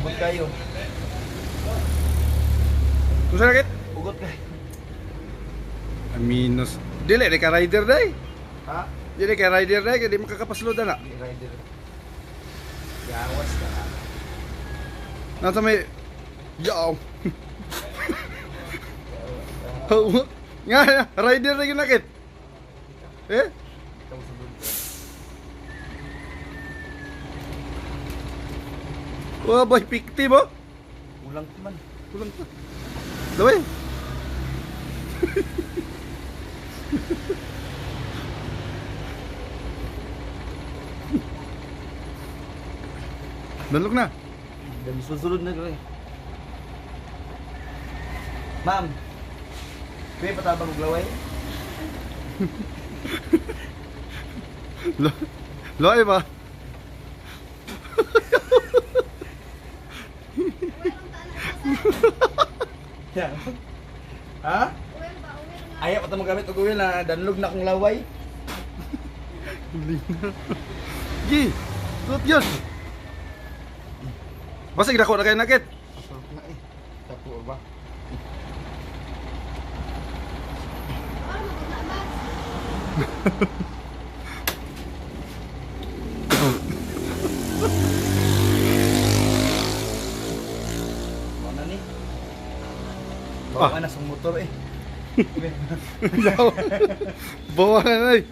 Ugot kayo. Kung saan nakit? Ugot kayo. Aminos. Dili, di ka rider day. Ha? Dili ka rider day, kaya di makakapaslo na. Di rider. Gawas ka. Nasa may... Yaw. Nga, rider na ginakit. Eh? Ikaw sa dun. Wah, boy, pikti mo. Ulang pa man. Kulang pa. Daway. Dalok na. Dami susunod na gawin. Ma'am. Pwede patabang og laway? Loy ba? Yeah. Ha? Ayaw pa mo gamit og uwi na danlog na akong laway. Gi. Tut yun. Basig dako na kayo nakit. Pasok na eh. Tapo ba? Ano ni? Bawa na sa motor eh. Bawa na eh.